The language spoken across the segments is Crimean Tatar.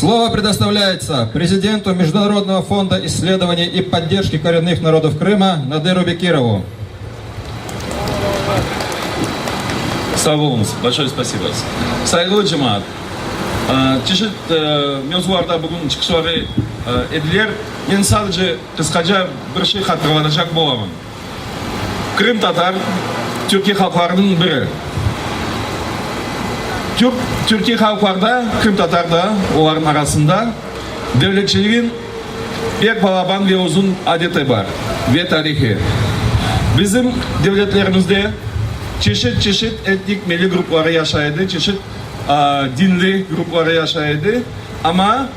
Слово предоставляется президенту Международного фонда исследований и поддержки коренных народов Крыма Надыру Бекирову. Sağ oluñız, большое spasibo. Sayğılı cemaat, çeşit mevzularda bugün çıqışlar ediler. Men sadece qısqaca bir şey hatırlatacaq bolamın. Qırımtatar, türkiy halqlarınıñ biri. Türk, türkiy halqlar da, qırımtatar da olarnıñ arasında devletçiligiñ pek balaban ve uzun adeti bar ve tarihi. Bizim devletlerimizde çeşit-çeşit etnik milliy grupları yaşay edi, çeşit dinli grupları yaşay edi, amma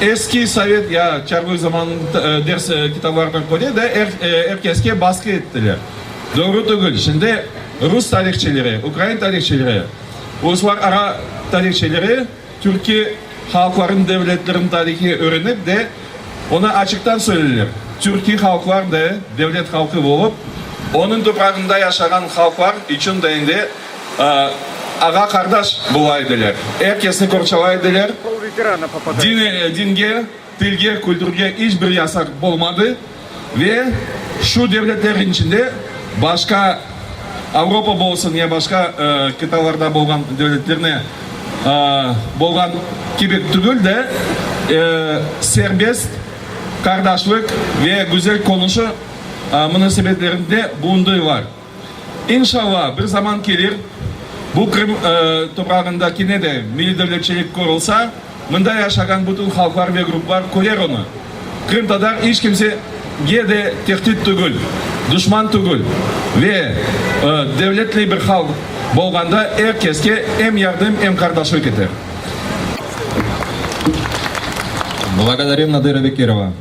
eski sovet ya çarlık zamanınıñ ders kitaplarına köre de er keske basqı ettiler. Doğru tügül. Şimdi rus tarihçileri, ukrain tarihçileri, uluslarara tarihçileri türkiy halqlarınıñ devletleriniñ tarihi öğrenip de onı açıqtan söyleyler, türkiy halqlar da devlet halqı bolıp, onıñ toprağında yaşağan halqlar içün de endi ağa-qardaş bola ediler, er kesni qorçalay ediler, dinge, tilge, kültürge iç bir yasaq bolmadı ve şu devletlerniñ içinde başqa Avropa bolsun ya başqa qıtalarda bolğan devletlerine bolğan kibi tügül de, serbest qardaşlıq ve güzel qonuşu munasebetlerinde bulundılar. İnşalla, bir zaman kelir, bu Qırım toprağında kene de milliy devletçilik qurulsa, mında yaşağan bütün halqlar ve gruplar körer onı. Qırımtatar iç kimsege de tehdit tügül, duşman tügül ve devletli bir halq bolğanda er keske em yardım, em qardaşlıq eter. Благодарим Надыра Бекирова.